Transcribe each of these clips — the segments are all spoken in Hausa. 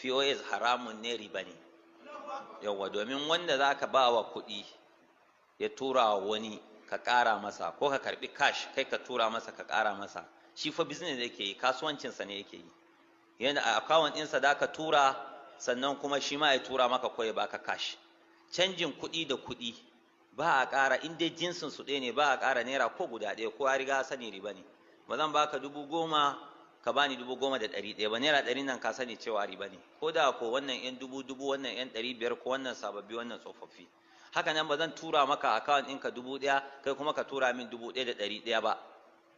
POS haramun ne, riba ne. Yawwa, domin wanda za ka ba wa kuɗi ya tura wa wani ka ƙara masa, ko ka karɓi cash kai ka tura masa ka ƙara masa, shi fa business yake yi, kasuwancinsa ne yake yi. Yana a account ɗinsa da ka tura, sannan kuma shi ma ya tura maka ko ya baka cash. Canjin kuɗi da kuɗi ba a ƙara, in dai jinsin su ɗaya ne, ba a ƙara naira ko guda ɗaya, ko ya riga sani riba ne. Ba zan baka 10,000 ka bani 10,100 ba. Naira 100 nan ka sani cewa riba ne, ko da ko wannan yan dubu dubu, wannan yan 500, ko wannan sababbi, wannan tsofaffi. Haka nan ba zan tura maka account ɗinka 1,000, kai kuma ka tura min 1,100 ba.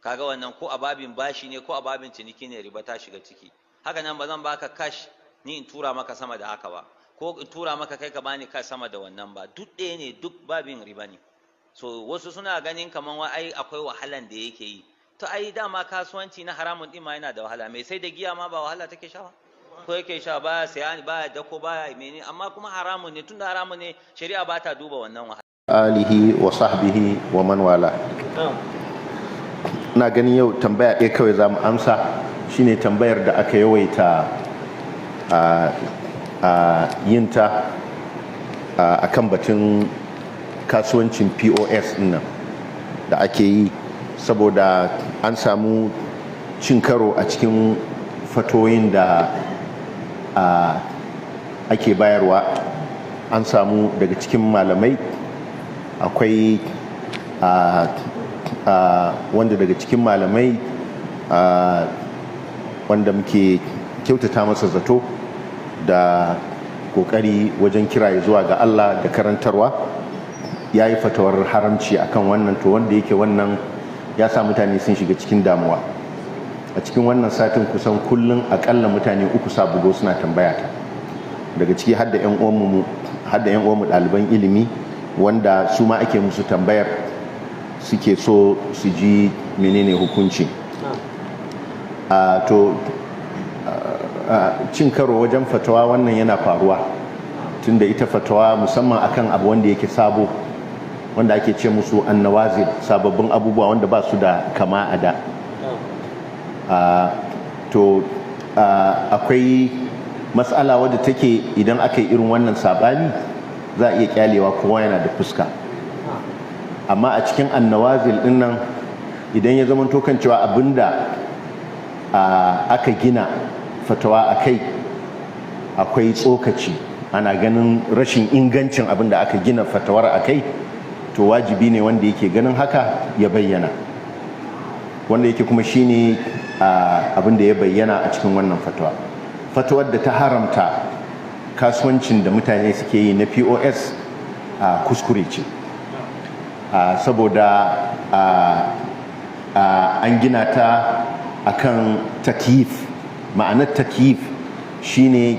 Kaga wannan ko a babin bashi ne ko a babin ciniki ne, riba ta shiga ciki. Haka nan ba zan baka cash ni in tura maka sama da haka ba, ko in tura maka kai ka bani cash sama da wannan ba. Duk ɗaya ne, duk babin riba ne. So wasu suna ganin kaman wa ai akwai wahalan da yake yi. To ai dama kasuwanci na haramun din ma yana da wahala. Mai sai da giya ma ba wahala take sha ba ko yake sha? Baya saya, baya dako, baya mene, amma kuma haramun ne. Tunda haramun ne, shari'a ba ta duba wannan wahala. Alihi wa sahbihi wa man wala. Na ganin yau tambaya ɗaya kawai za mu amsa, shine tambayar da aka yawaita a yinta a kan batun kasuwancin POS nan da ake yi, saboda an samu cin karo a cikin fatoyin da ake bayarwa. An samu daga cikin malamai, akwai wanda daga cikin malamai wanda muke kyautata masa zato da kokari wajen kira zuwa ga Allah da karantarwa, ya yi fatawar haramci akan wannan. To wanda yake wannan ya sa mutane sun shiga cikin damuwa. A cikin wannan satin kusan kullum akalla mutane uku sa bugo suna tambaya ta, daga ciki har da 'yan uwanmu ɗaliban ilimi, wanda su ma ake musu tambayar, suke so su ji menene hukunci. To cin karo wajen fatawa wannan yana faruwa, tunda ita fatawa, musamman akan abu wanda yake sabo, wanda ake ce musu annawazil, sababbin abubuwa wanda ba su da kama a da. To akwai matsala wadda take idan aka yi irin wannan sabani za a iya kyalewa, kowa yana da fuska. Amma a cikin annawazil din nan, idan ya zama kan cewa abinda aka gina fatawa a kai akwai tsokaci, ana ganin rashin ingancin abinda aka gina fatawar a kai, to wajibi ne wanda yake ganin haka ya bayyana, wanda yake kuma shine abin da ya bayyana a cikin wannan fatawa. Fatawar da ta haramta kasuwancin da mutane suke yi na POS a kuskure ce, saboda an gina ta akan takyif. Ma'anar takyif shine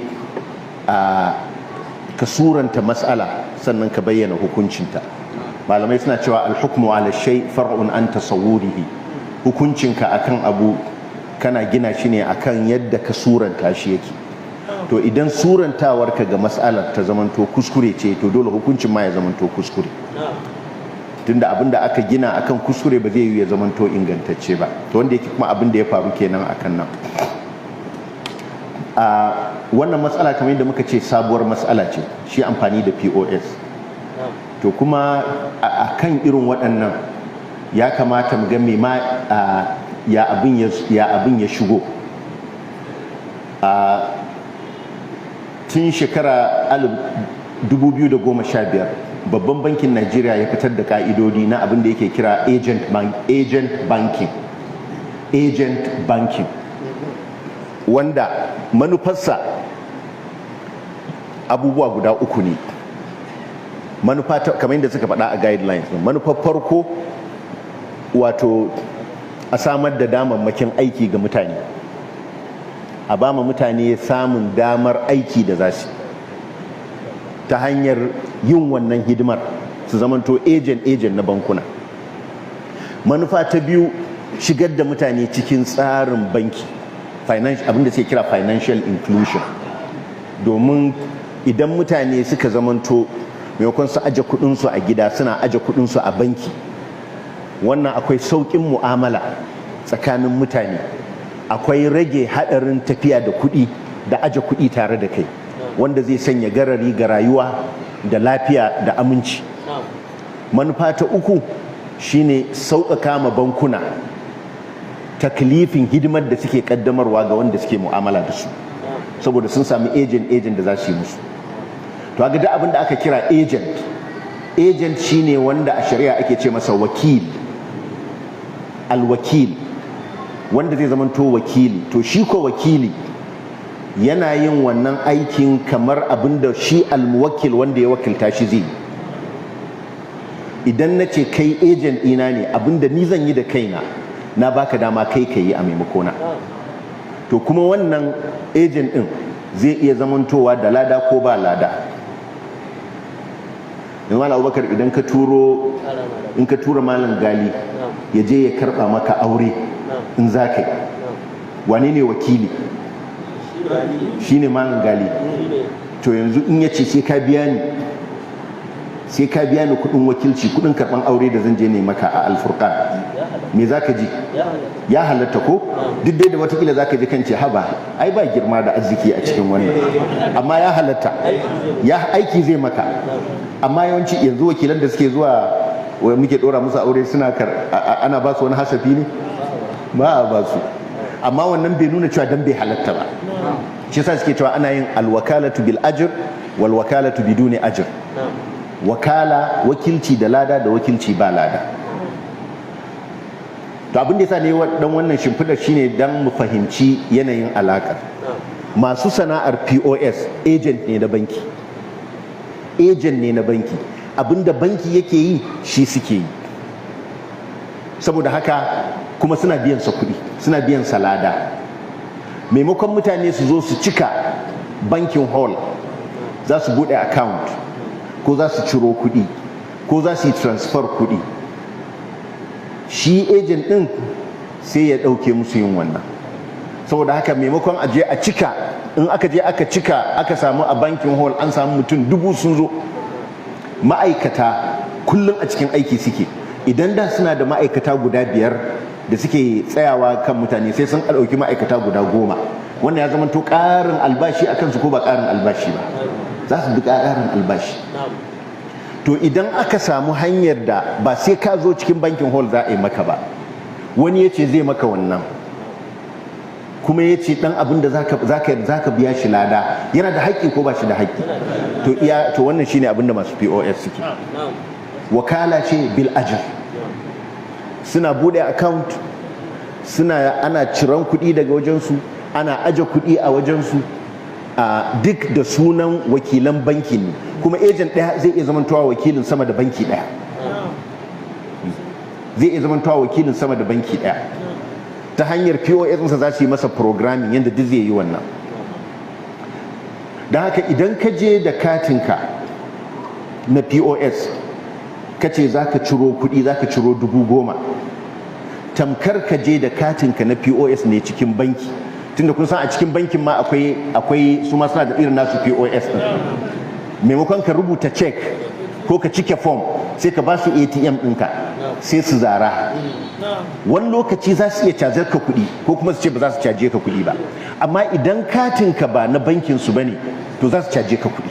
ka suranta matsala sannan ka bayyana hukuncinta. Malamai suna cewa alhukmu ala shay far'un an tasawwurihi. Hukuncinka akan abu kana gina shi ne akan yadda ka suranta shi yake. To idan surantawarka ga matsalar ta zamanto kuskure ce, to dole hukuncin ma ya zamanto kuskure, tunda abin da aka gina akan kuskure ba zai yi ya zamanto ingantacce ba. To wanda yake kuma abin da ya faru kenan akan nan. A wannan matsala, kamar yadda muka ce, sabuwar matsala ce shi amfani da POS. To kuma a kan irin waɗannan ya kamata mu ga me ma ya abin ya shigo. A tun shekara 2015 Babban Bankin Najeriya ya fitar da ka'idodi na abin da yake kira agent banking, agent banking, wanda manufarsa abubuwa guda uku ne. Manufa, kamar yadda suka faɗa a guidelines, manufar farko, wato a samar da damammakin aiki ga mutane, a ba ma mutane samun damar aiki da za su ta hanyar yin wannan hidimar, su zamanto agent agent na bankuna. Manufa ta biyu, shigar da mutane cikin tsarin banki, abinda suke kira financial inclusion, domin idan mutane suka zamanto maimakon su aje kudinsu a gida suna aje kudinsu a banki, wannan akwai sauƙin mu'amala tsakanin mutane, akwai rage haɗarin tafiya da kuɗi. da aje kuɗi tare da kai, wanda zai sanya garari ga rayuwa da lafiya da aminci. Manufa ta uku shine sauƙaƙa ma bankuna taklifin hidimar da suke ƙaddamarwa ga wanda suke mu'amala da su, saboda sun sami agent agent da za su yi musu. To ga duk abin da aka kira agent, agent shine wanda a shari'a ake ce masa wakil, alwakil, wanda zai zamanto wakili. To shi ko wakili yana yin wannan aikin kamar abin da shi almuwakkil, wanda ya wakilta shi, zai yi. Idan na ce kai agent ɗina ne, abin da ni zan yi da kaina, na baka dama kai ka yi a maimakona. To kuma wannan agent ɗin zai iya zamantowa da lada ko ba lada. Yanzu Malam Abubakar, idan ka turo in ka tura Malam Gali ya je ya karba maka aure in za ka yi, wane ne wakili? Shine Malam Gali. To yanzu in ya ce sai ka biya ni kudin wakilci, kudin karban aure da zan je ne maka a Alfurqan, me za ka ji? Ya halatta ko? Duk dai da watakila za ka ji kan ce, "Haba, ai ba girma da arziki a cikin wannan," amma ya halatta, ya aiki zai maka. Amma yawanci yanzu wakilan da suke zuwa wai muke dora musu aure, suna kar ana ba su wani hasafi ne? Ba a ba su. Amma wannan bai nuna cewa dan bai halatta ba. Shi yasa suke cewa ana yin alwakalatu bil ajr wal wakalatu biduni ajr, wakala, wakilci da lada da wakilci ba lada. To abin da yasa ne dan wannan shimfiɗar shine dan mu fahimci yanayin alakar masu sana'ar POS. Agent ne na banki, agent ne na banki. Abinda banki yake yi, shi suke yi. Saboda haka kuma suna biyan sa kuɗi, suna biyan sa lada. Maimakon mutane su zo su cika bankin hall, za su buɗe account ko za su ciro kuɗi ko za su yi transfer kuɗi, shi agent ɗin sai ya ɗauke musu yin wannan. Saboda haka maimakon a je a cika, in aka je aka cika, aka samu a bankin hall an samu mutum 1000 sun zo, ma'aikata kullum a cikin aiki suke. Idan da suna da ma'aikata guda biyar da suke tsayawa kan mutane, sai sun ɗauki ma'aikata guda 10. Wannan ya zama to ƙarin albashi a kansu ko ba ƙarin albashi ba? Za su bi ƙarin albashi. To idan aka samu hanyar da ba sai ka zo cikin bankin hall za a yi maka ba, wani ya ce zai maka wannan, kuma ya ce dan abin da za ka biya shi lada, yana da haƙƙi ko ba shi da haƙƙi? To iya, to wannan shine abin da masu POS suke. Wakala ce bil ajr. Suna bude account, suna ana ciran kuɗi daga wajensu, ana aje kuɗi a wajensu, a duk da sunan wakilan banki ne. Kuma agent ɗaya zai iya zamantowa wakilin sama da banki ɗaya, zai iya zamantowa wakilin sama da banki ɗaya. Ta hanyar POS ɗinsa za su yi masa programming yadda duk zai yi wannan. Don haka idan ka je da katinka na POS, ka ce za ka ciro kuɗi, za ka ciro 10,000, tamkar ka je da katinka na POS ne cikin banki. Tunda kun san a cikin bankin ma akwai su ma suna da irin nasu POS din. Maimakon ka rubuta check ko ka cike form, sai ka ba su ATM ɗinka, sai su zara. Wani lokaci za su iya cajar ka kuɗi ko kuma su ce ba za su caje ka kuɗi ba. Amma idan katinka ba na bankin su bane, to za su caje ka kuɗi,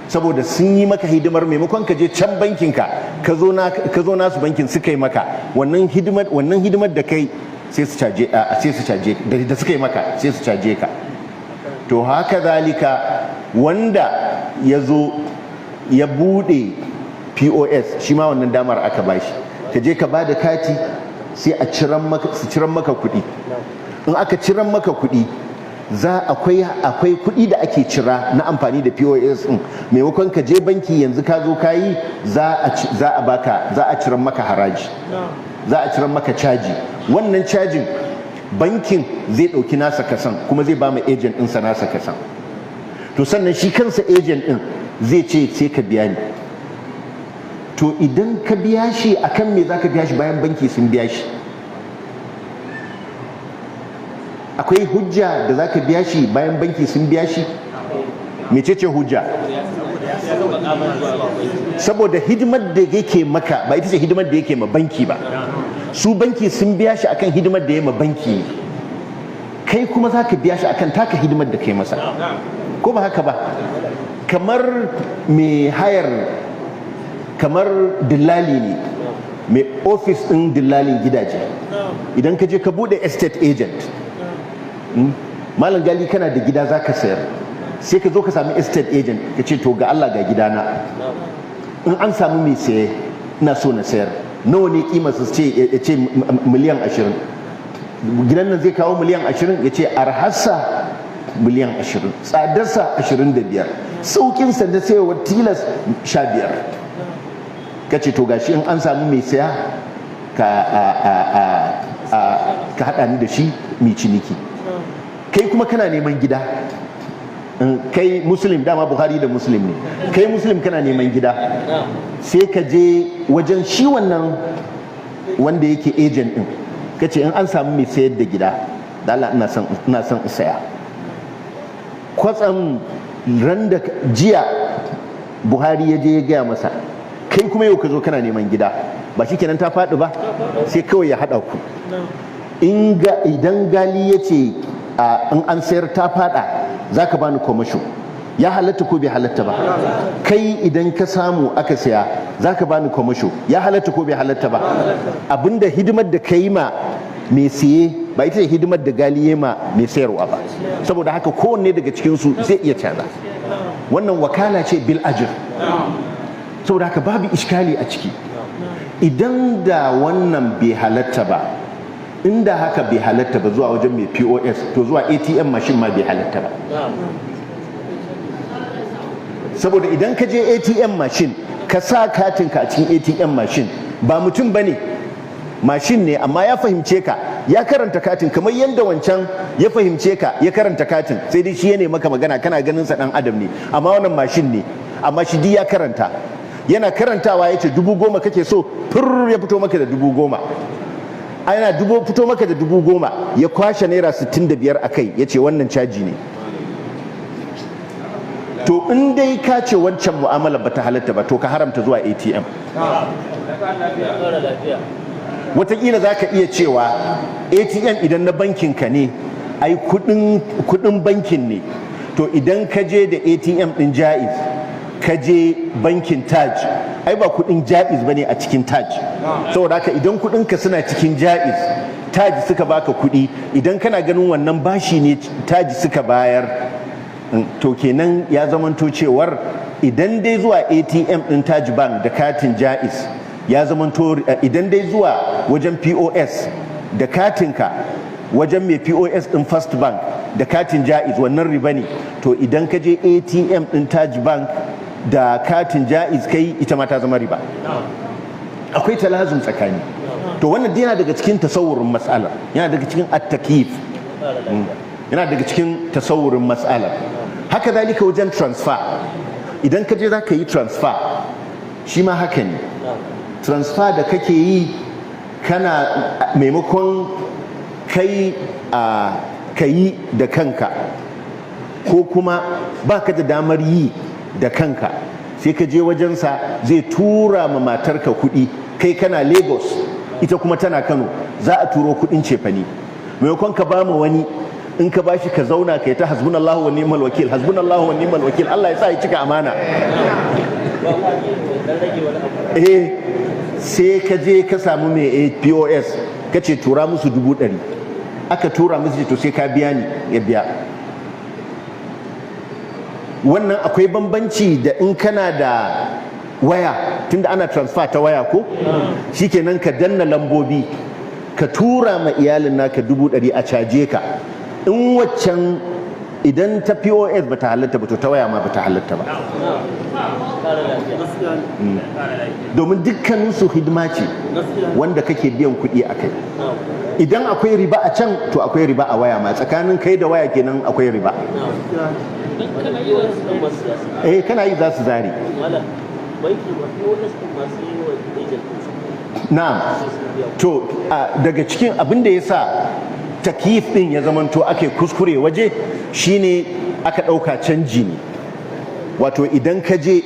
saboda sun yi maka hidimar. Maimakon ka je can bankinka, ka zo nasu bankin suka yi maka wannan hidimar. Wannan hidimar da kai, sai su caje da suka yi maka, sai su caje ka. To haka zalika wanda ya zo ya bude POS, shi ma wannan damar aka bashi. Ka je ka bada kati, sai a ciran maka, su ciran maka kuɗi. In aka ciran maka kuɗi, za akwai kuɗi da ake cira na amfani da POS din. Maimakon ka je banki, yanzu ka zo ka yi, za a baka, za a ciran maka haraji, za a ciran maka caji. Wannan cajin, bankin zai ɗauki nasa kasan, kuma zai ba mu agent ɗinsa nasa kasan. To sannan shi kansa agent ɗin zai ce sai ka biya ni. To idan ka biya shi, akan me za ka biya shi bayan banki sun biya shi? Akwai hujja da za ka biya shi bayan banki sun biya shi? Mecece hujja? Saboda hidimar da yake maka ba ita ce hidimar da yake ma banki ba. Su banki sun biya shi akan hidimar da ya ma banki ne. Kai kuma kana masa hidima ne Kai kuma za ka biya shi akan taka hidimar da kai masa, ko ba haka ba? Kamar mai hayar, kamar dillali ne, mai ofis ɗin dillalin gidaje. Idan ka je ka bude estate agent, Malam Gali, kana da gida za ka sayar, sai ka zo ka sami estate agent, ka ce, "To, ga Allah, ga gidana, in an samu mai saye ina so na sayar, nawa ne kima su?" Ce ya ce 20 miliyan. "Gidan nan zai kawo miliyan 20?" Ya ce arharsa miliyan 20, tsadarsa 25, saukinsa da sayarwar tilas 15. Ka ce, "To, gashi, in an samu mai saya ka haɗa ni da shi mai ciniki." Kai kuma kana neman gida, kai Muslim, dama Buhari da Muslim ne, kai Muslim kana neman gida, sai ka je wajen shi wannan wanda yake agent din, ka ce, "In an samu mai sayar da gida, da Allah ina son in saya." Kwatsam ran da jiya Buhari ya je ya gaya masa, kai kuma yau ka zo kana neman gida, ba shi kenan ta faɗi ba? Sai kawai ya haɗa ku. In ga idan Gali ya ce in an sayar ta faɗa, za ka bani commission, ya halatta ko bai halatta ba? Kai idan ka samu aka saya, za ka bani commission, ya halatta ko bai halatta ba? Abinda hidimar da ka yi ma mai siye ba ita ce hidimar da Gali ya ma mai sayarwa ba. Saboda haka kowanne daga cikinsu zai iya canza. Wannan wakala ce bil ajr, saboda haka babu iskali a ciki. Idan da wannan bai halatta ba, inda haka bai halatta ba zuwa wajen mai POS, to zuwa ATM machine ma bai halatta ba. Saboda idan ka je ATM machine, ka sa katinka a cikin ATM machine, ba mutum ba ne, mashin ne, amma ya fahimce ka, ya karanta katin, kamar yadda wancan ya fahimce ka ya karanta katin. Sai dai shi ya ne maka magana, kana ganin sa dan adam ne, amma wannan mashin ne. Amma shi duk ya karanta. Yana karantawa ya ce, "10,000 kake so?" Fur, ya fito maka da 10,000. Ana dubo fito maka da 10,000, ya kwashe naira 65 a kai, ya ce wannan caji ne. To, in dai ka ce wancan mu'amala bata halatta ba, to ka haramta zuwa ATM. Wataƙila za ka iya cewa ATM idan na bankin ka ne, ai kudin bankin ne. To, idan ka je da ATM din Jaiz, ka je bankin Taj, ai ba kudin Jaiz bane a cikin Taj. Saboda haka idan kudin ka suna cikin Jaiz, Taj suka baka kudi, idan kana ganin wannan bashi ne Taj suka bayar, to kenan ya zamanto cewar idan dai zuwa ATM din Taj Bank da katin Jaiz ya zamanto, idan dai zuwa wajen POS da katinka, wajen mai POS din First Bank da katin Jaiz, wannan riba ne, to idan ka je ATM din Taj Bank da katin Jaiz kai, ita ma ta zama riba. Akwai talazum tsakani. To, wannan dai yana daga cikin tasawurin mas'alar, yana daga cikin at-takyif, yana daga cikin tasawurin mas'alar. Haka zalika wajen transfer. Idan ka je za ka yi transfer, shi ma haka ne. Transfer da kake yi, kana maimakon kai a ka yi da kanka, ko kuma ba ka da damar yi da kanka, sai ka je wajensa, zai tura ma matarka kuɗi. Kai kana Lagos, ita kuma tana Kano, za a turo kuɗin cefane. Maimakon ka ba mu wani, in ka bashi ka zauna ka yi ta "Hasbunallahu wa ni'mal wakil, hasbunallahu wa ni'mal wakil, Allah ya sa ya cika amana," eh, sai ka je ka samu mai POS, ka ce, "Tura musu 100,000." Aka tura musu, "To, sai ka biya ni." Ya biya. Wannan akwai bambanci da in kana da waya, tunda ana transfer ta waya ko, shikenan ka danna lambobi ka tura ma iyalin naka 100,000, a caje ka. In waccan, idan ta POS bata halatta ba, to ta waya ma bata halatta ba, domin dukkaninsu hidima ce wanda kake biyan kuɗi a kai. Idan akwai riba a can, to akwai riba a waya ma. Tsakanin kai da waya kenan akwai riba. Eh, kana yi za su zare. Banki ma POS din masu yi wa agent din su. Na'am. To, daga cikin abin da ya sa takyif din ya zamanto ake kuskure waje shine aka ɗauka canji ne. Wato idan ka je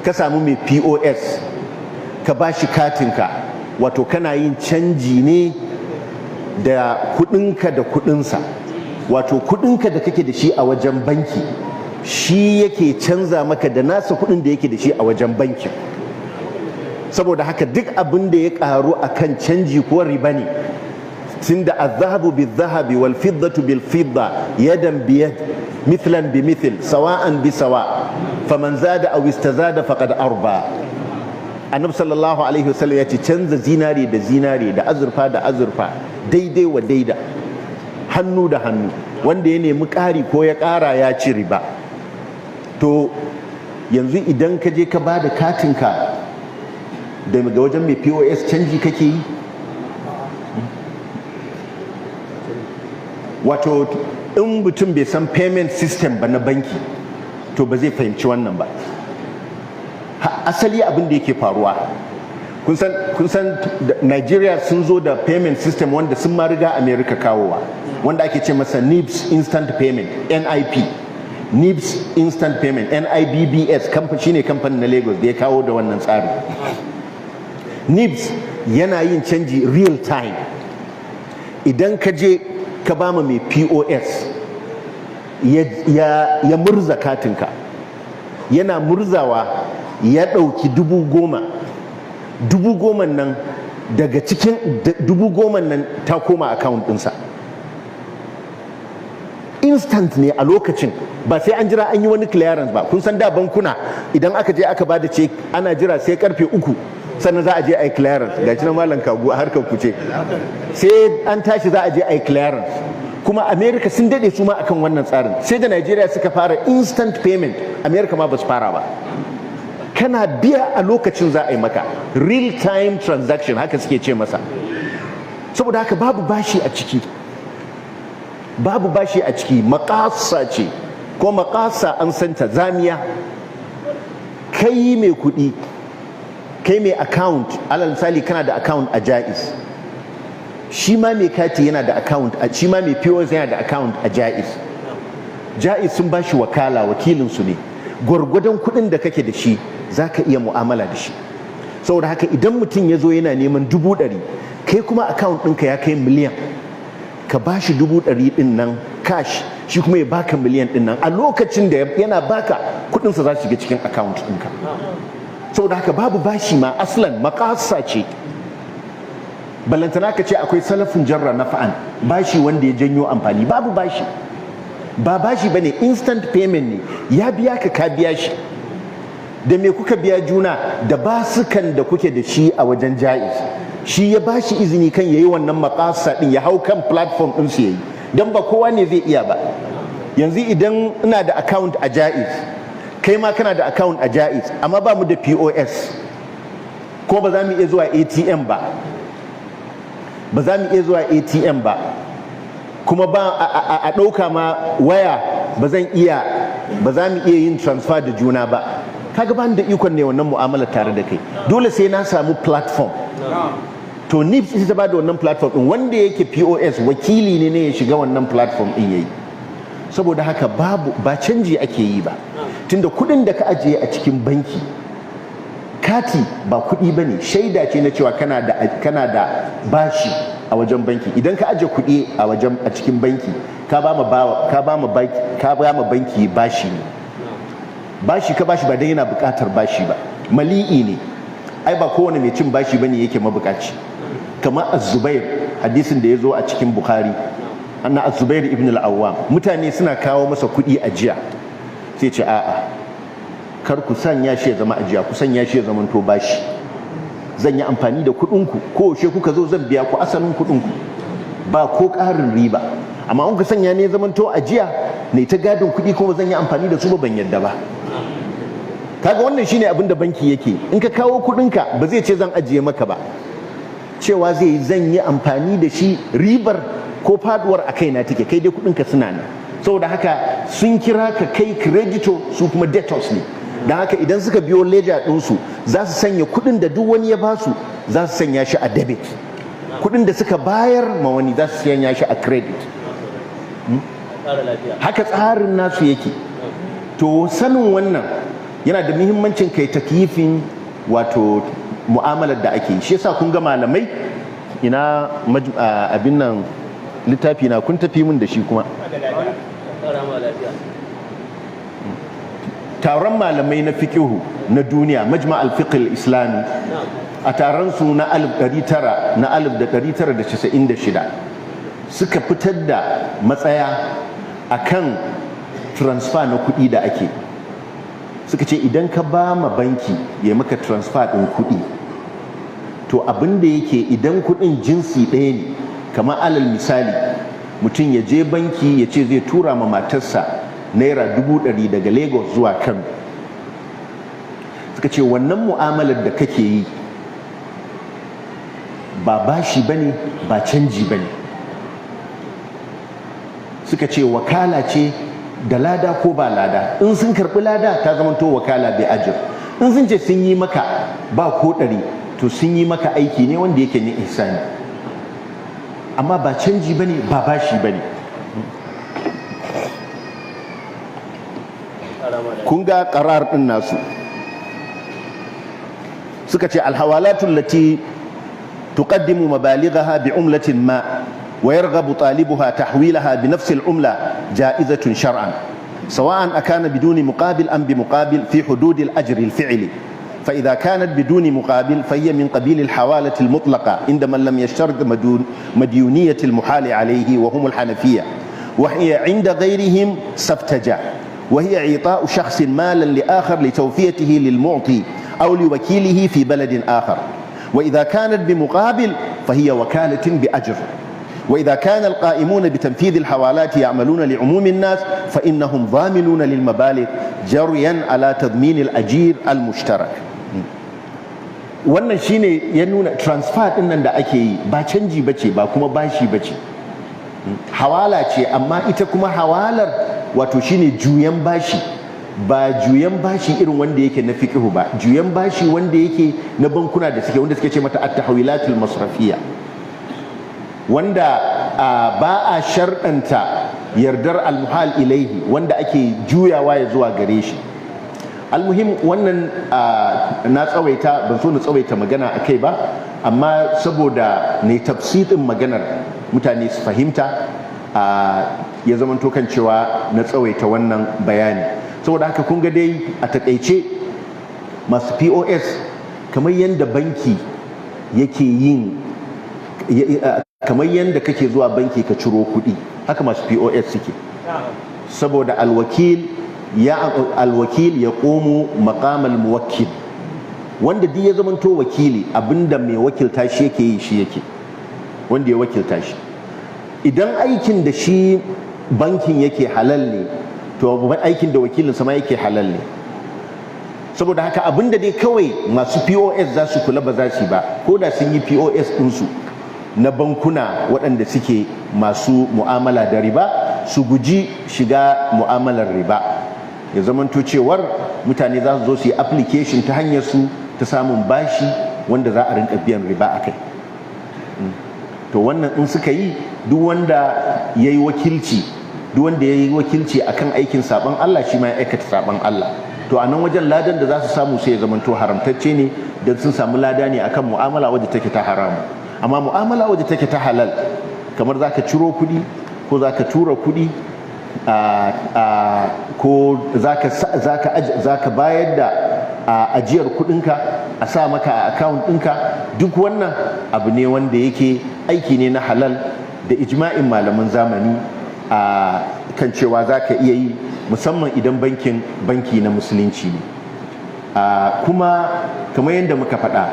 ka samu mai POS, ka ba shi katinka, wato kana yin canji ne da kudinka da kudinsa. Wato kudinka da kake da shi a wajen banki, shi yake canza maka da nasa kudin da yake da shi a wajen bankin. Saboda haka duk abin da ya karu akan canji ko riba ne, tunda الذهب بالذهب والفضة بالفضة يدا بيد مثلا بمثل سواء بسواء فمن زاد أو استزاد فقد أربى. Annabi sallallahu alaihi wasallam ya ce canza zinare da zinare da azurfa da azurfa daidai wa daida, hannu da hannu, wanda ya nemi ƙari ko ya ƙara ya ci riba. To yanzu idan ka je ka ba da katinka daga wajen mai POS, canji kake yi? Wato in mutum bai san payment system ba na banki, to ba zai fahimci wannan ba. Asali abin da yake faruwa, kun san Nigeria sun zo da payment system wanda sun ma riga America kawowa, wanda ake ce masa NIBSS Instant Payment, NIP, NIBSS Instant Payment, NIBBS shine kamfanin na Lagos da ya kawo da wannan tsari. NIBSS yana yin canji real time. Idan ka je ka bama mai POS ya murza katinka, yana murzawa ya ɗauki 10,000, 10,000 nan daga cikin 10,000 nan ta koma account ɗinsa instant ne a lokacin, ba sai an jira an yi wani clearance ba. Kun san da bankuna idan aka je aka bada ce ana jira sai karfe 3 sannan za a je a yi clearance. Ga shi na Malam Kagu a harkar kuce, sai an tashi za a je a yi clearance. Kuma America sun dade su ma akan wannan tsarin. Sai da Nigeria suka fara instant payment, America ma ba su fara ba. Kana biya a lokacin za a yi maka, real time transaction haka suke ce masa. Saboda haka babu bashi a ciki, babu bashi a ciki. Makasa ce ko makasa an santa zamiya. Kai mai kuɗi, kai mai account, alal misali kana da account a Jaiz, shi ma mai kati yana da account a, shi ma mai POS yana da account a Jaiz. Jaiz sun ba shi wakala, wakilinsu ne. Gwargwadon kuɗin da kake da shi za ka iya mu'amala da shi. Saboda haka idan mutum ya zo yana neman 100,000, kai kuma account ɗinka ya kai miliyan, ka ba shi 100,000 ɗin nan cash, shi kuma ya baka miliyan ɗin nan. A lokacin da yana baka kuɗinsa za su shiga cikin account ɗinka. Saboda haka babu bashi ma aslan, makasa ce. Balantana ka ce akwai سلف جر نفعا, bashi wanda ya janyo amfani. Babu bashi, ba bashi bane, instant payment ne. Ya biya ka, ka biya shi. Da me kuka biya juna? Da basukan da kuke da shi a wajen Jaiz. Shi ya bashi izini kan yayi wannan makasa din, ya hau kan platform din su yayi, dan ba kowa ne zai iya ba. Yanzu idan ina da account a Jaiz, kai ma kana da account a Jaiz, amma ba mu da POS, ko ba za mu iya zuwa ATM ba, ba za mu iya zuwa ATM ba, kuma ba a ɗauka ma waya, ba zan iya, ba za mu iya yin transfer da juna ba. Kaga ba ni da ikon ne wannan mu'amala tare da kai. Dole sai na samu platform. To NIBSS ita ta ba da wannan platform din. Wanda yake POS wakili ne ne ya shiga wannan platform din yayi. Saboda haka babu, ba canji ake yi ba, tunda kuɗin da ka ajiye a cikin banki, kati ba kuɗi ba ne, shaida ce na cewa kana da bashi a wajen banki. Idan ka ajiye kuɗi a wajen a cikin banki, ka ba ma banki bashi ne. Bashi ka bashi ba dan yana buƙatar bashi ba, mali'i ne. Ai ba kowane mai cin bashi bane yake mabukaci. Kamar Az-Zubair, hadisin da ya zo a cikin Bukhari, anna Az-Zubair ibn al-Awwam, mutane suna kawo masa kuɗi ajiya, sai ce, "A'a, kar ku sanya shi ya zama ajiya, ku sanya shi ya zama to bashi. Zan yi amfani da kuɗinku, ko yaushe kuka zo zan biya ku asalin kuɗinku, ba ko ƙarin riba. Amma in ku sanya ne zaman to ajiya ne, ta gadin kuɗi, kuma zan yi amfani da su ba, ban yadda ba." Kaga wannan shine abin da banki yake. In ka kawo kuɗinka, ba zai ce zan ajiye maka ba, cewa zai yi zan yi amfani da shi, ribar ko faduwar a kaina take, kai dai kuɗinka suna nan. Saboda haka sun kira ka kai creditor, su kuma debtors ne. Don haka idan suka biyo ledger ɗinsu, za su sanya kuɗin da duk wani ya basu, za su sanya shi a debit. Kuɗin da suka bayar ma wani, za su sanya shi a credit. Haka tsarin nasu yake. To sanin wannan yana da muhimmancin kai takyifin, wato mu'amalar da ake yi. Shi yasa kun ga malamai, ina abin nan, littafi na, kun tafi min da shi kuma. Taron malamai na fiqihu na duniya, Majma al-Fiqh al-Islami, a taron su na 1900 na 1996 suka fitar da matsaya akan transfer na kuɗi da ake. Suka ce idan ka ba ma banki ya maka transfer ɗin kuɗi, to abin da yake idan kuɗin jinsi ɗaya ne, kamar alal misali mutum ya je banki ya ce zai tura ma matarsa ₦100,000 daga Lagos zuwa Kano, suka ce wannan mu'amalar da kake yi ba bashi bane, ba canji bane. Suka ce wakala ce, da lada ko ba lada. In sun karɓi lada, ta zamanto wakala bi ajir. In sun ce sun yi maka ba ko ɗari, to sun yi maka aiki ne wanda yake ne ihsani, amma ba canji bane, ba bashi bane. Kun ga karar din nasu, suka ce الحوالات التي تقدم مبالغها بعملة ما ويرغب طالبها تحويلها بنفس العملة جائزة شرعا، سواء أكان بدون مقابل أم بمقابل في حدود الأجر الفعلي. فإذا كانت بدون مقابل فهي من قبيل الحوالة المطلقة عند من لم يشترط مديونية المحال عليه وهم الحنفية، وهي عند غيرهم سفتجة، وهي إعطاء شخص مالا لآخر لتوفيته للمعطي أو لوكيله في بلد آخر. وإذا كانت بمقابل فهي وكالة بأجر. وإذا كان القائمون بتنفيذ الحوالات يعملون لعموم الناس فإنهم ضامنون للمبالغ جريا على تضمين الأجير المشترك. Wannan shine ya nuna transfer din nan da ake yi ba canji bace, ba kuma bashi bace, hawala ce. Amma ita kuma hawalar, wato shine juyan bashi, ba juyan bashi irin wanda yake na fiqhu ba, juyan bashi wanda yake na bankuna da suke, wanda suke ce mata at-tahwilatul masrafiyya, wanda ba a sharɗanta yardar al-muhal ilaihi, wanda ake juyawa ya zuwa gare shi. Almuhim, wannan na tsawaita, ban so na tsawaita magana a kai ba, amma saboda ne tafsirin maganar mutane su fahimta, ya zamanto kan cewa na tsawaita wannan bayani. Saboda haka kun ga dai a takaice, masu POS, kamar yadda banki yake yin, kamar yadda kake zuwa banki ka ciro kuɗi, haka masu POS suke, saboda الوكيل يا الوكيل يقوم مقام الموكل. Wanda duk ya zamanto wakili, abinda mai wakilta shi yake yi shi yake, wanda ya wakilta shi. Idan aikin da shi bankin yake halal ne, to aikin da wakilin sama yake halal ne. Saboda haka abinda dai kawai masu POS za su kula, ba za su ba, ko da sun yi POS ɗinsu na bankuna waɗanda suke masu mu'amala da riba, su guji shiga mu'amalar riba, ya zamanto cewar mutane za su zo su yi application ta hanyar su ta samun bashi wanda za a rinka biyan riba a kai. To wannan in suka yi, duk wanda ya yi wakilci, duk wanda ya yi wakilci akan aikin saban Allah, shi ma ya aikata saban Allah. To a nan wajen ladan da za su samu sai ya zamanto haramtacce ne, don sun samu lada ne akan mu'amala wadda take ta haramu. Amma mu'amala wadda take ta halal, kamar za ka ciro kuɗi ko za ka tura kuɗi, ko za ka bayar da ajiyar kuɗinka a sa maka a account ɗinka, duk wannan abu ne wanda yake aiki ne na halal da ijma'in malaman zamani a kan cewa za ka iya yi, musamman idan bankin banki na musulunci ne. Kuma kamar yadda muka faɗa,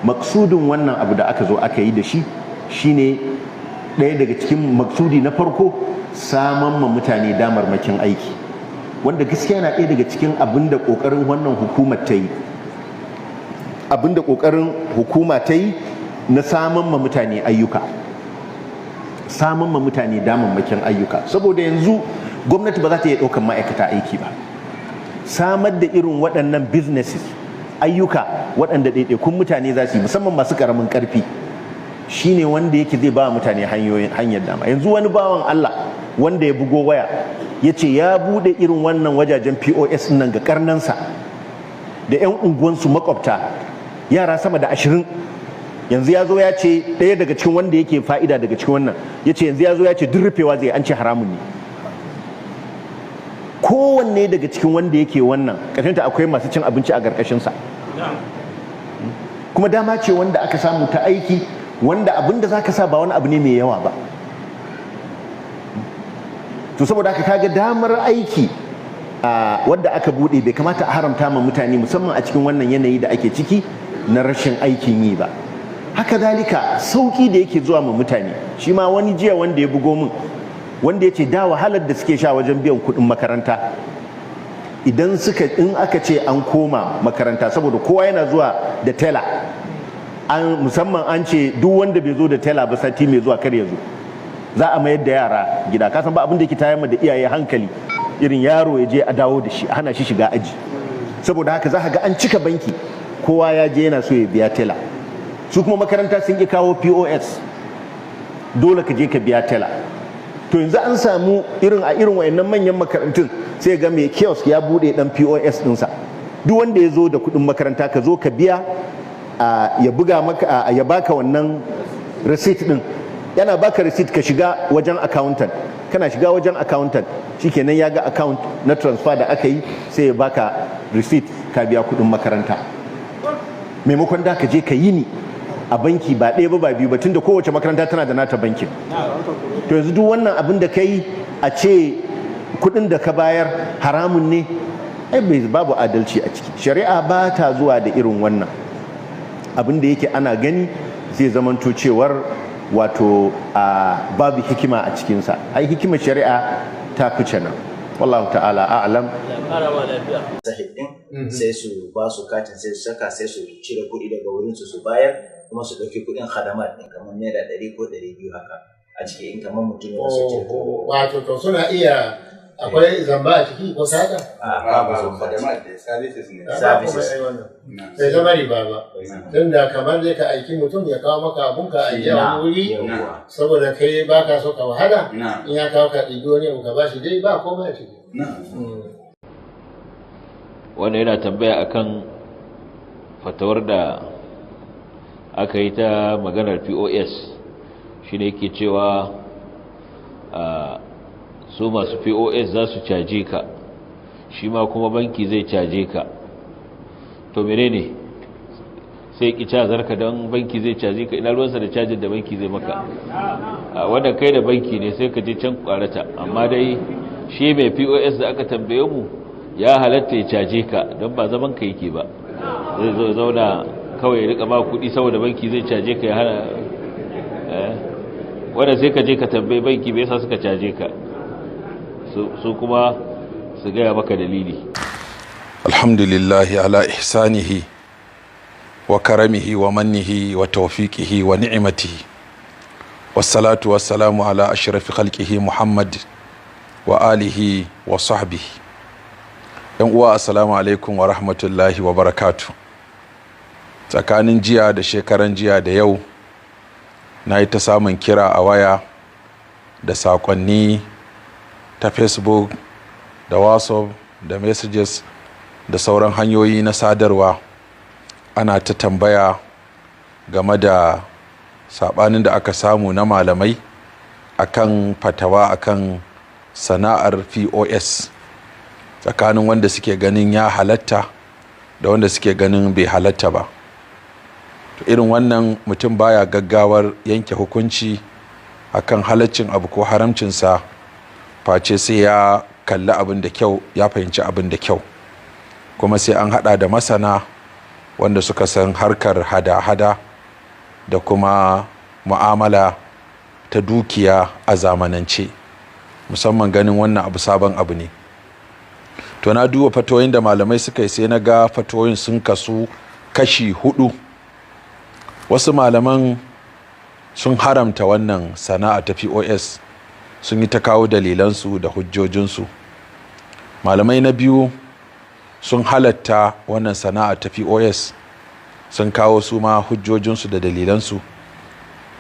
maksudin wannan abu da aka zo aka yi da shi shine, ɗaya daga cikin maksudi na farko, saman ma mutane damarmakin aiki, wanda gaskiya na ɗaya daga cikin abin da ƙoƙarin wannan hukumar ta yi, abin da ƙoƙarin hukuma ta yi na saman ma mutane ayyuka, saman ma mutane damarmakin ayyuka, saboda yanzu gwamnati ba za ta iya ɗaukan ma'aikata aiki ba. Samar da irin waɗannan businesses, ayyuka waɗanda ɗaiɗaikun mutane za su yi, musamman masu ƙaramin ƙarfi, shine wanda yake zai ba mutane hanyoyin hanyar dama. Yanzu wani bawan Allah wanda ya bugo waya ya ce ya buɗe irin wannan wajajen POS nan ga karnansa da 'yan unguwansu, makwabta, yara sama da 20. Yanzu ya zo ya ce ɗaya daga cikin wanda yake fa'ida daga cikin wannan, ya ce yanzu ya zo ya ce duk rufewa zai, an ce haramun ne. Kowanne daga cikin wanda yake wannan, ta akwai masu cin abinci a ƙarƙashinsa. Kuma dama ce wanda aka samu ta aiki, wanda abin da za ka sa ba wani abu ne mai yawa ba. To saboda haka kaga damar aiki wadda aka bude, bai kamata a haramta ma mutane, musamman a cikin wannan yanayi da ake ciki na rashin aikin yi ba. Haka zalika sauki da yake zuwa ma mutane. Shi ma wani jiya wanda ya bugo min, wanda ya ce da wahalar da suke sha wajen biyan kuɗin makaranta idan suka in aka ce an koma makaranta, saboda kowa yana zuwa da teller an, musamman an ce duk wanda bai zo da teller ba sati mai zuwa kar ya zo, za a mayar da yara gida. Kasan ba abin da yake tayar da iyaye hankali irin yaro ya je a dawo da shi, a hana shi shiga aji. Saboda haka za ka ga an cika banki, kowa ya je yana so ya biya teller. Su kuma makaranta sun ki kawo POS, dole ka je ka biya teller. To yanzu an samu irin a irin wayannan manyan makarantun, sai ga mai kiosk ya bude dan POS dinsa. Duk wanda ya zo da kuɗin makaranta, ka zo ka biya, ya buga maka, ya baka wannan receipt din. Yana baka receipt, ka shiga wajen accountant. Kana shiga wajen accountant, shikenan, ya ga account na transfer da aka yi, sai ya baka receipt, ka biya kuɗin makaranta. Maimakon da ka je ka yi ni a banki, ba ɗaya ba ba biyu ba, tunda kowace makaranta tana da nata bankin. To yanzu duk wannan abin da ka yi, a ce kuɗin da ka bayar haramun ne, ai bai babu adalci a ciki. Shari'a ba ta zuwa da irin wannan abin da yake ana gani zai zamanto cewar wato a babu hikima a cikinsa. Ai hikimar shari'a ta fice nan. Wallahu ta'ala a'lam. Sahib din sai su ba su katin, sai su saka, sai su cire kuɗi daga wurin su, su bayar, kuma su ɗauki kuɗin khadamat ɗin kamar ₦100 ko 200 haka a ciki, in kamar mutum yana so cire kuɗi. Wato to suna iya, akwai zamba a ciki ko sata? A, babu babu zamba. Khadamat da services ne. Ba Services. komai ai wannan. Bai zama riba ba. Tunda kamar dai ka aiki mutum ya kawo maka abun ka ajiye a wani wuri Yawwa. saboda kai ba ka so ka wahala. Na. In ya kawo, ka ɗibi wani abu ka bashi, dai ba komai a ciki. Na. Wanda yana tambaya akan fatawar da aka yi ta maganar POS, shine yake cewa su masu POS za su caje ka, shi ma kuma banki zai caje ka. To menene sai ki cazar ka don banki zai caje ka? Ina ruwansa da cajin da banki zai maka? Wanda kai da banki ne, sai ka je can kwarata. Amma dai shi mai POS da aka tambaye mu, ya halatta ya caje ka, don ba zaman ka yake ba. Zai zo zauna kawai ya rika ba kuɗi saboda banki zai caje ka ya hana? Wanda sai ka je ka tambaye banki me yasa suka caje ka, su kuma su gaya maka dalili. الحمد لله على إحسانه وكرمه ومنه وتوفيقه ونعمته، والصلاة والسلام على أشرف خلقه محمد وآله وصحبه. ‘Yan uwa, assalamu alaikum wa rahmatullahi wa barakatu. Tsakanin jiya da shekaran jiya da yau, na yi ta samun kira a waya da saƙonni ta Facebook da WhatsApp da messages da sauran hanyoyi na sadarwa, ana ta tambaya game da saɓanin da aka samu na malamai akan fatawa akan sana'ar POS, tsakanin wanda suke ganin ya halatta da wanda suke ganin bai halatta ba. To irin wannan, mutum baya gaggawar yanke hukunci akan halaccin abu ko haramcinsa, face sai ya kalli abin da kyau, ya fahimci abin da kyau, kuma sai an hada da masana wanda suka san harkar hada-hada da kuma mu'amala ta dukiya a zamanance, musamman ganin wannan abu sabon abu ne. To na duba fatoyin da malamai suka yi, sai na ga fatoyin sun kasu kashi hudu. Wasu malaman sun haramta wannan sana'a ta POS, sun yi ta kawo dalilansu da hujjojinsu. Malamai na biyu sun halatta wannan sana'a ta POS, sun kawo su ma hujjojinsu da dalilansu.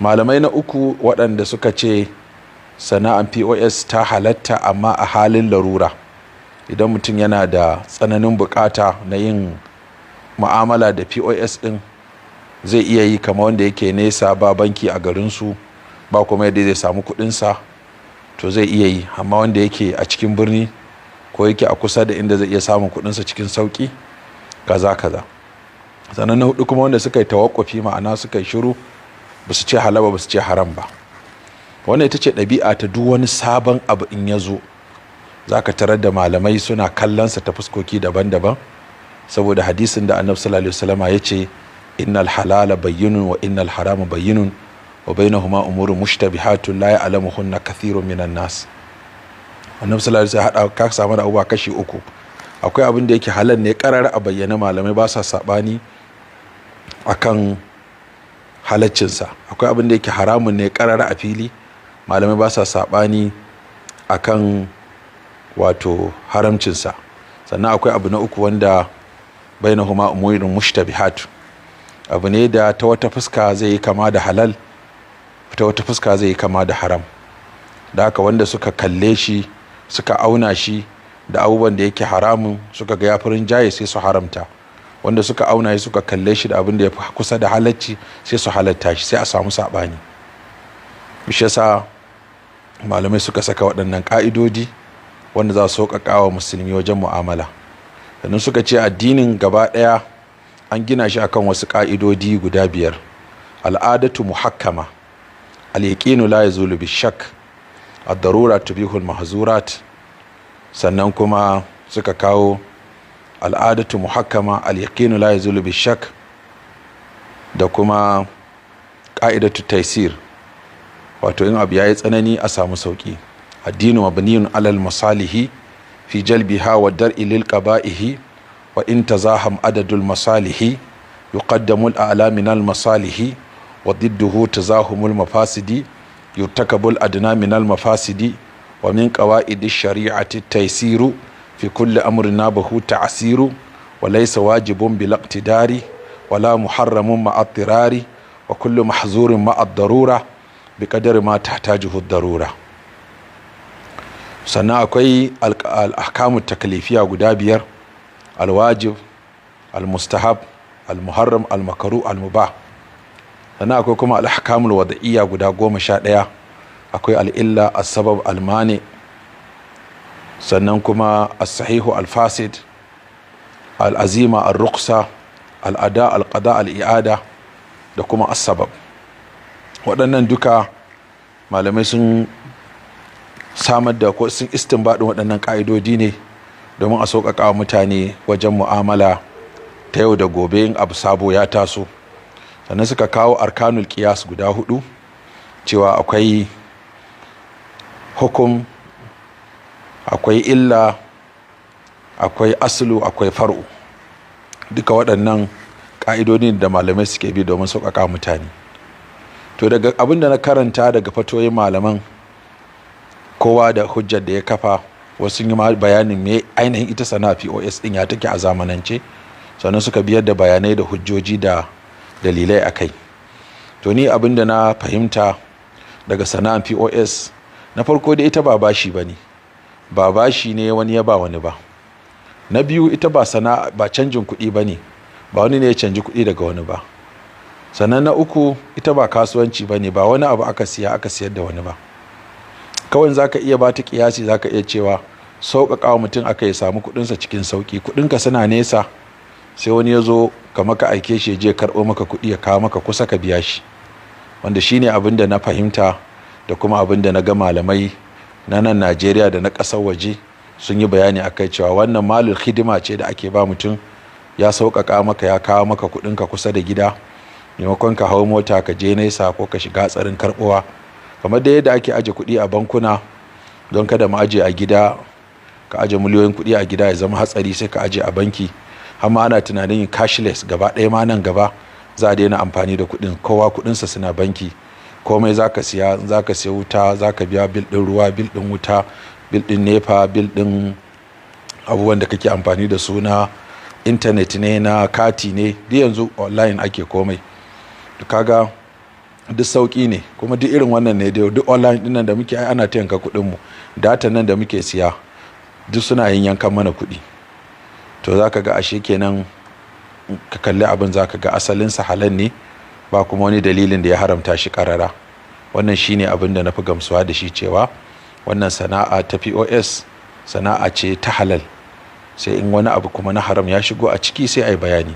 Malamai na uku waɗanda suka ce sana'an POS ta halatta, amma a halin larura, idan mutum yana da tsananin bukata na yin mu'amala da POS ɗin, zai iya yi, kama wanda yake nesa, ba banki a garinsu, ba kuma yadda zai samu kuɗinsa, to zai iya yi. Amma wanda yake a cikin birni ko ko yake a kusa da inda zai iya samun kuɗinsa cikin sauƙi, kaza kaza. Sannan na hudu kuma wanda suka yi tawakkufi, ma'ana suka yi shiru, ba su ce halal ba, ba su ce haram ba. Wannan ita ce ɗabi'a ta duk wani sabon abu in ya zo, za ka tarar da malamai suna kallonsa ta fuskoki daban-daban, saboda hadisin da Annabi sallallahu alaihi wasallama ya ce: "Innal halala bayyinun wa innal harama bayyinun wa bainahuma umurun mushtabihatun la ya'lamuhunna kathirun minan nas." Annabi sallallahu alaihi wasallam hada ka samu da abubuwa kashi uku. Akwai abin da yake halal ne karar a bayyane, malamai ba sa sabani akan halaccinsa. Akwai abin da yake haramun ne karar a fili, malamai ba sa sabani akan wato haramcinsa. Sannan akwai abu na uku wanda bainahuma umurun mushtabihat, abu ne da ta wata fuska zai yi kama da halal, ta wata fuska zai yi kama da haram. Da haka wanda suka kalle shi, suka auna shi da abubuwan da yake haramun, suka ga yafi rinjaye, sai su haramta. Wanda suka auna shi, suka kalle shi da abin da ya fi kusa da halacci, sai su halatta shi, sai a samu saɓani. Shi yasa malamai suka saka waɗannan ƙa'idodi wanda za su sauƙaƙa wa musulmi wajen mu'amala. Sannan suka ce addinin gaba ɗaya an gina shi akan wasu ƙa'idodi guda biyar: al'adatu muhakkama, al-yaqinu la yazulu bishak, ad-darura tubihu al-mahzurat. Sannan kuma suka kawo al'adatu muhakkama, al-yaqinu la yazulu bishak, da kuma ƙa'idatu taysir, wato in abu yayi tsanani a samu sauki. Addinu mabniyun alal masalihi fi jalbiha wa dar'i lil qaba'ihi, wa in tazaham adadul masalihi yuqaddamu al a'la min al masalihi, wa didduhu tazahumul mafasidi yurtakabul adna min al mafasidi. Wa min qawaidi shari'ati taysiru fi kulli amrin nabahu ta'siru, wa laysa wajibun bil iqtidari wala muharramun ma'a ittirari, wa kullu mahzurin ma'a ad-darura biqadari ma tahtajuhu ad-darura. Sannan akwai al-ahkamu taklifiya guda biyar: alwajib, almustahab, almuharram, almakaru, almubah. Sannan akwai kuma al-ahkamul wada'iyya guda 11. Akwai al'illa, as-sabab, almani, sannan kuma as-sahihu, al-fasid, al-azima, ar-ruqsa, al-ada, al-qada, al-i'ada, da kuma as-sabab. Waɗannan duka malamai sun samar da ko sun istinbadin waɗannan ƙa'idodi ne domin a sauƙaƙa wa mutane wajen mu'amala ta yau da gobe in abu sabo ya taso. Sannan suka kawo arkanul qiyas guda hudu, cewa akwai hukum, akwai illa, akwai aslu, akwai far'u. Duka waɗannan ƙa'idodin da malamai suke bi domin sauƙaƙa mutane. To, daga abin da na karanta daga fatoyin malaman, kowa da hujjar da ya kafa. Wasu yi bayanin me ainihin ita sana'a POS din ya take a zamanance, sannan suka biyar da bayanai da hujjoji da dalilai a kai. To, ni abin da na fahimta daga sana'an POS, na farko da ita ba bashi ba ne, ba bashi ne wani ya ba wani ba. Na biyu, ita ba sana'a ba canjin kuɗi ba ne, ba wani ne ya canji kuɗi daga wani ba. Sannan na uku, ita ba kasuwanci ba ne, ba wani abu aka siya aka siyar da wani ba. Kawai za ka iya ba ta kiyasi, za ka iya cewa sauƙaƙa wa mutum aka yi samu kuɗinsa cikin sauƙi. Kuɗinka suna nesa, sai wani ya zo ka maka aike shi je karɓo maka kuɗi ya kawo maka kusa ka biya shi. Wanda shine abin da na fahimta da kuma abin da na ga malamai na nan Najeriya da na ƙasar waje sun yi bayani akai, cewa wannan malul hidima ce da ake ba mutum, ya sauƙaƙa maka, ya kawo maka kuɗinka kusa da gida, maimakon ka hau mota ka je nesa ko ka shiga hatsarin karɓowa. Kamar da yadda ake aje kuɗi a bankuna don kada mu aje a gida, ka aje miliyoyin kuɗi a gida ya zama hatsari, sai ka aje a banki. Har ma ana tunanin yin cashless gaba ɗaya ma nan gaba, za a daina amfani da kuɗin, kowa kuɗinsa suna banki. Komai za ka siya, za ka siya wuta, za ka biya bill ɗin ruwa, bill ɗin wuta, bill ɗin NEPA, bill ɗin abubuwan da kake amfani da su na intanet ne, na kati ne, duk yanzu online ake komai. Kaga duk sauƙi ne. Kuma duk irin wannan ne dai, duk online ɗinnan da muke ai ana ta yanka kuɗin mu, data nan da muke siya duk suna yin yankan mana kuɗi. To, za ka ga ashe kenan ka kalli abin, za ka ga asalinsa halal ne, ba kuma wani dalilin da ya haramta shi karara. Wannan shine abin da na fi gamsuwa da shi, cewa wannan sana'a ta POS Sana'a ce ta halal, sai in wani abu kuma na haram ya shigo a ciki sai a yi bayani.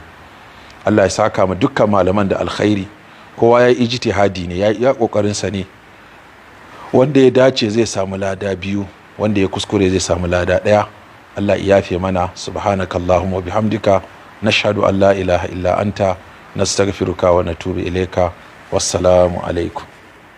Allah ya saka mu dukkan malaman da alkhairi. Kowa ya yi ijtihadi ne, ya yi kokarin sa ne. Wanda ya dace zai samu lada biyu, wanda ya kuskure zai samu lada ɗaya. Allah ya yafe mana. Subhanakallahumma wa bihamdika, nashhadu an la ilaha illa anta, nastaghfiruka wa natubu ilaika. Wassalamu alaikum.